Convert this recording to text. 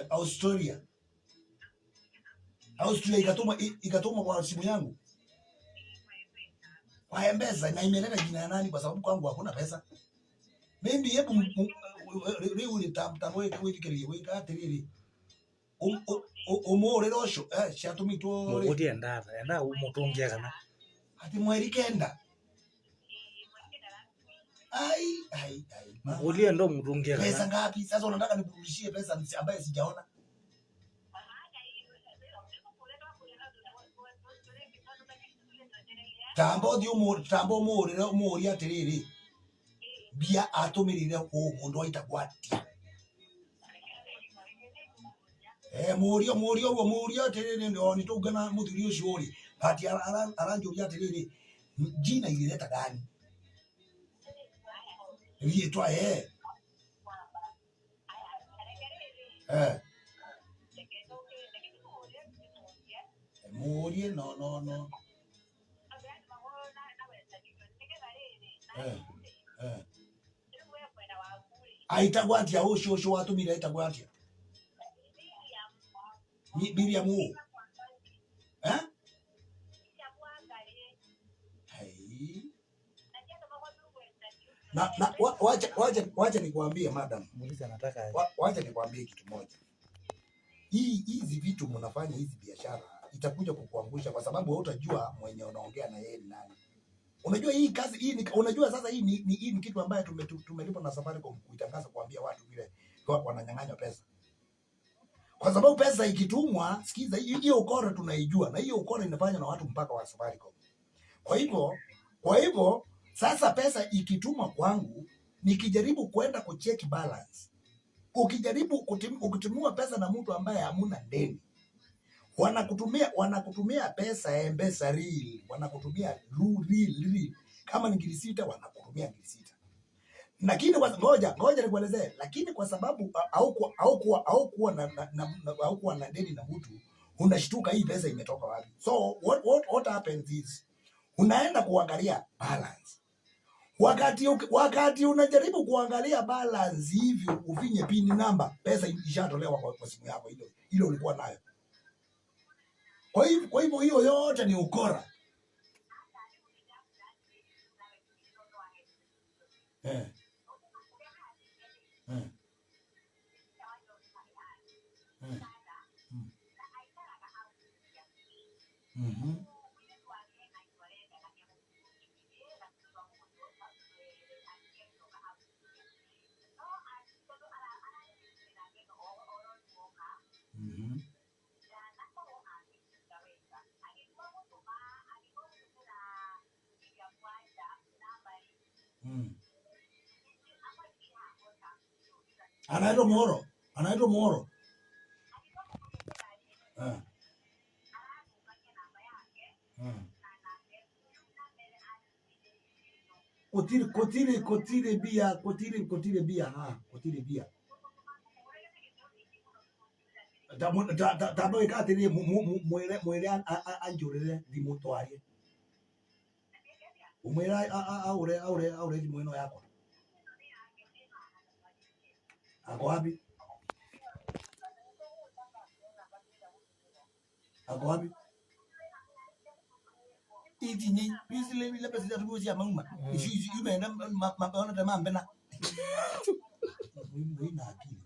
Australia. Austria ikatumwa kwa simu yangu kwa M-Pesa na imeleta jina ya nani? Kwa sababu kwangu hakuna pesa. Maybe hebu riu tamwe kwithikiria gwika atiriri umurire ucio ciatumitwo ri Muguti endaa endaa umutungie kana ati 9. Ai ai ai mama. Mugulie ndo umutungie Pesa kana ngapi? Sasa unataka nikurudishie pesa ambaye sijaona? Tamba uthi tamba umurire umurie atiriri mbia atumirire ku mundu aitagwo atia. Murio murio uguo murio atiriri no ni tungana muthuri ucio ri but aranjuria atiriri jina ilileta gani rietwa murie no no no eh eh aitagwo atia ucio ucio watumire aitagwo atia? Miriam u eh hai na wacha wacha wacha nikwambie madam. Muulize anataka aje. Wacha nikwambie kitu moja. Hii hizi vitu mnafanya hizi biashara itakuja kukuangusha kwa sababu hautajua mwenye unaongea na yeye ni nani. Unajua hii kazi hii ni, unajua sasa hii ni, hii ni kitu ambayo tumelipwa na Safaricom kuitangaza kuambia watu vile wananyang'anywa pesa. Kwa sababu pesa ikitumwa, sikiza hiyo ukora tunaijua na hiyo ukora inafanywa na watu mpaka wa Safaricom. Kwa hivyo sasa pesa ikitumwa kwangu nikijaribu kwenda kucheck balance, ukijaribu ukitumiwa pesa na mtu ambaye hamuna deni, wanakutumia pesa ya M-Pesa real, wanakutumia real real. Kama ni ngiri 6 wanakutumia ngiri 6. Lakini kwa ngoja ngoja nikuelezee, lakini kwa sababu haukuwa na deni na mtu, unashtuka hii pesa imetoka wapi? So what happens is unaenda kuangalia balance. Wakati unajaribu kuangalia balance hivi ufinye pin number, pesa ishatolewa kwa simu yako ile ile ulikuwa nayo. Kwa hivyo hiyo yote ni ukora. Anaitwa Moro. Anaitwa Moro. Kutiri kutiri kutiri bia kutiri kutiri bia ha kutiri bia. Tamo ikatiri mwire mwire anjurire thimu twarie. Umwire aure aure aure thimu ino yakwa. Ako wapi? Ako wapi? Ithi ni izile ile pesa ya tubuzi ya mauma. Ici imeenda maona ta mambena. Mwina akili.